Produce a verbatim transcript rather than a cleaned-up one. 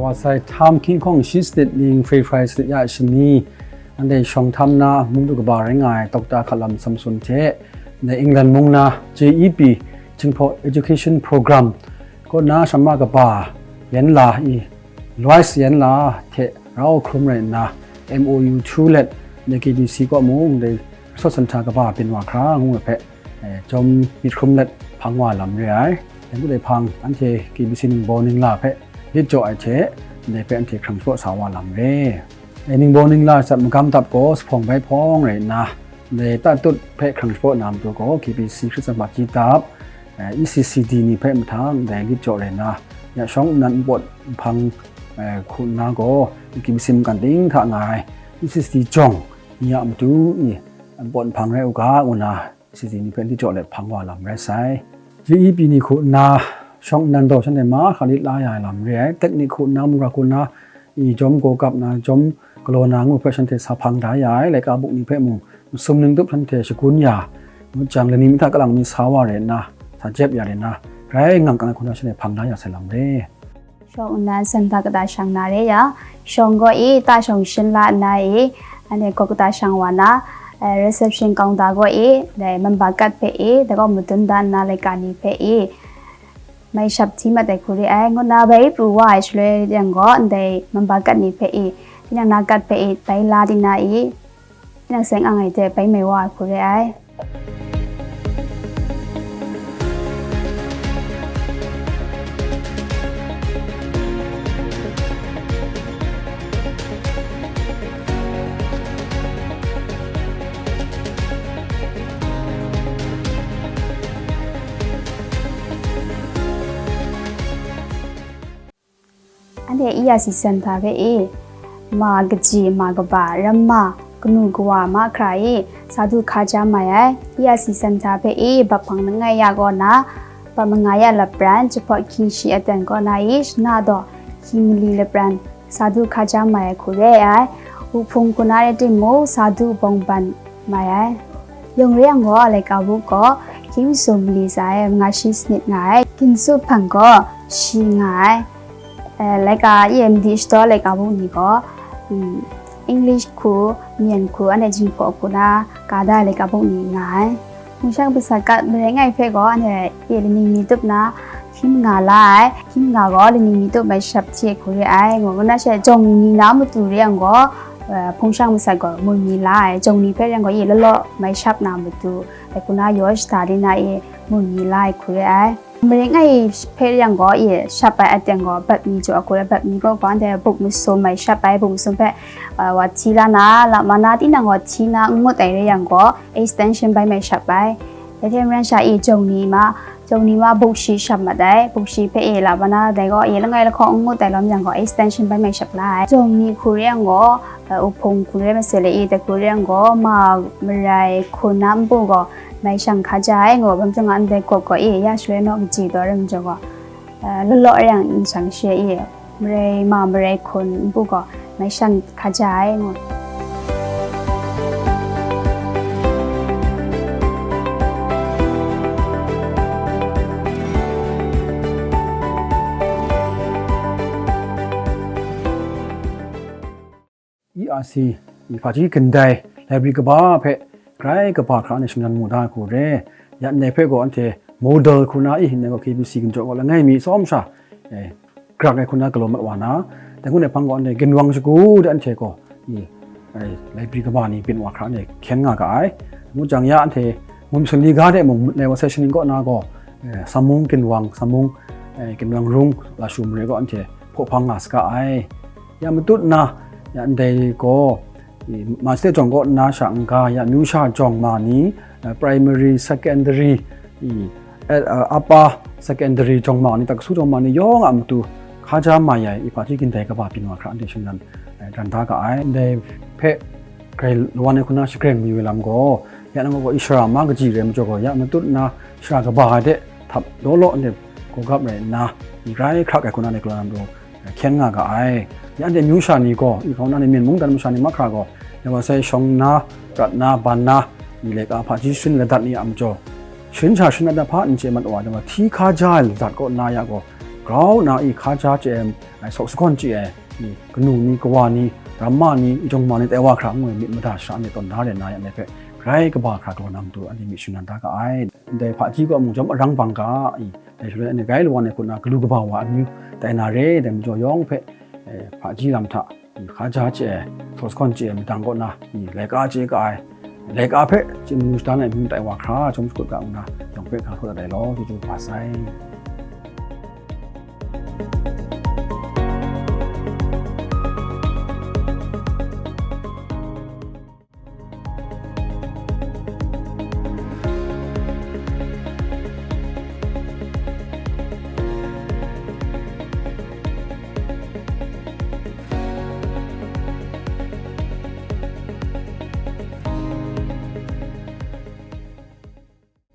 Masai htam hkying hkawng shi sanit ning hpri hprai sanit ya shani, anhte shawng htam na mungdu kaba rai nga ai Doctor Hkalam Samson hte, ndai England mung na J E P Chingpawk Education Program kaw na shanma kaba yan la i, Lois yan la hte rau hkrum rai nna, M O U two let ndai K B C kaw mung ndai Resource Centre kaba byin wa hkra ngu ai hpe, eh, jawm myit hkrum let hpang wa lam re ai. Dai ngut ai hpang, anhte K B C ningbaw ningla hpe lit jaw ai hte, ndai hpe anhte hkrang shapraw sa wa lam re. Eh, ningbaw ningla sat magam dap gaw, Sahpawng Baihpawng rai nna, ndai Tatut hpe hkrang shapraw na matu gaw, K B C Hkristu Hpaji dap, eh, E C C D ni hpe mahtang ndai lit jaw rai nna, ya shawng nnan npawt nhpang, eh, hku nna gaw, K B C mungkan ting hta nga ai E C C D jawng ni a matu i npawt nhpang rai u ga, ngu nna E C C D ni hpe lit jaw let hpang wa lam rai sai. J E P ni hku nna shawng nnan daw shanhte mahkra lit la ya ai lam re ai, teknik hku nna, mungga hku nna, i jawm gaw kap na, jawm galaw na ngu hpe shanhte sa hpang da ya ai, laika buk ni hpe mung masum ning tup shanhte shagun ya, ngut jang, laning mi hta kalang mi sa wa rai nna, sa jep ya rai nna, grai ngang kang ai hku na shanhte hpang da ya sai lam re. Shawng nnan senta kata shang na re yang, shawng gaw i ta shawng shin la nna i, anhte gaw kata shang wa na, eh, reception counter gaw i, dai mamba kat hpe i, dai gaw madun da nna laika ni hpe i, mai shap hti mat ai hku re ai, ngu nna bai pru wa ai shaloi yang gaw, ndai mamba kat ni hpe i, tinang na kat hpe i, bai la di na i, tinang seng ang ai hte bai mai wa ai hku re ai. Anhte E R C Centre hpe i, ma kaji, ma kaba, ramma, kanu kawa mahkra i, sa du hkaja mai ai. E R C Centre hpe i, bap hpang langai ya kaw na, bap manga ya lapran, jahpawt hkying shi aten kaw na i, shana daw hkying mali lapran, sa du hkaja mai ai hku re ai. Wuhpung hku na rai timung, sa du bawng ban mai ai. Yawng re yang gaw, laika buk gaw hkying masum mali tsa ai, manga shi sanit nga ai, ginsu hpang gaw shi nga ai. Eh, laika, E M D shadaw laika buk ni gaw, mm, English hku, Myen hku, anhte Jinghpaw hku na ka da ai laika buk ni nga ai. Hpungshang pasa kat marai ngai hpe gaw, anhte e laning mi tup na, hkying manga la ai, hkying manga gaw laning mi tup mai shap hti ai hku re ai, ngu nna she jawng ni na matu re yang gaw, eh, hpungshang masat gaw mun mi la ai, jawng ni hpe re yang gaw, e lalaw mai shap na matu, dai hku na yaw shada di na e mun mi la ai hku re ai. Marai ngai hpe re yang gaw, e shap ai aten gaw, bap mi jaw hku re, bap mi gaw gaw, anhte buk masum mai shap ai, buk masum hpe, eh, wa hti la na, lap ma na, tinang gaw hti na n ngut ai re yang gaw, extension bai mai shap ai. Dai hte maren sha e jawng ni ma, jawng ni ma buk shi shap mat ai, buk shi hpe e la ba na, dai gaw e langai lahkawng n ngut ai lawm yang gaw, extension bai mai shap la ai. Jawng ni hku re yang gaw, eh, wuhpung hku re masele e, dai hku re yang gaw, ma marai hku na npu gaw mai shang hkaja ai, ngu bam chyang a ndai gawp gaw e, ya shaloi naw kaji daw rai majaw gaw, eh, lalaw re yang n shang she e. Marai ma marai hkun npu gaw mai shang hkaja ai ngu. E R C, i hpaji gindai, library kaba hpe grai kaba hkra ni shingran mu da ai hku re. Ya ndai hpe gaw anhte model hku na i, ndai gaw K B C ginjaw gaw langai mi tsawm sha, eh, grak ai hku na galaw mat wa na, dai ngut ai hpang gaw anhte ginwang shagu de anhte gaw, i, eh, library kaba ni byin wa hkra anhte hkyen nga ga ai. Ngu jang ya anhte mum sali ga de mung, ndai wa sai shaning kaw na gaw, eh, samung ginwang, samung, eh, ginwang rung, lashu mare gaw anhte hpaw hpang nga saga ai. Ya matut na, ya ndai gaw, i, Masde jawng kaw nna sha n-ga, ya amyu sha jawng ma ni, eh, primary, secondary, i, eh, eh, upper secondary jawng ma ni, taksu jawng ma ni yawng a matu hkaja mai ai, i hpaji gindai kaba byin wa hkra anhte shingran, eh, ran da ga ai. Ndai hpe grai lawan ai hku na shagreng mayu ai lam gaw, ya nang gaw ishara ma kaji rai majaw gaw, ya matut nna shara kaba ai de htap law law anhte gawgap rai nna, i grai hkrak ai hku na ni galaw na matu, hkyen nga ga ai. Ya anhte amyu sha ni gaw, i hkau na ni Myen mungdan masha ni mahkra gaw, ya wa sai shawng nna, prat nna, ban nna, i laika hpaji sharin ladat ni a majaw, sharin sha sharin ladat hpa n chye mat wa, ya wa hti hkaja ai ladat kaw nna ya gaw, grau nna i hka ja chye ai, ai sawk sagawn chye ai, i kanu ni, kawa ni, ramma ni, i jawng ma ni, tai wa hkra ngu ai myit mada sha myit tawn da re na yang, anhte hpe grai kaba hkra galaw na matu anhte myit shangun da ga ai. Ndai hpaji gaw mung jawm arang bang ga, i dai shaloi anhte grai lawan ai hku na galu kaba wa amyu tai na re, dai majaw yawng hpe, eh, hpaji lam hta, i hka ja chye ai, sawk sagawn chye ai madang kaw na, i laika chye ka ai, laika hpe chye manu shadan ai amyu tai wa hkra, chyawm shakut ga ngu na, yawng hpe hkra htaw dat ai law, chyeju kaba sai.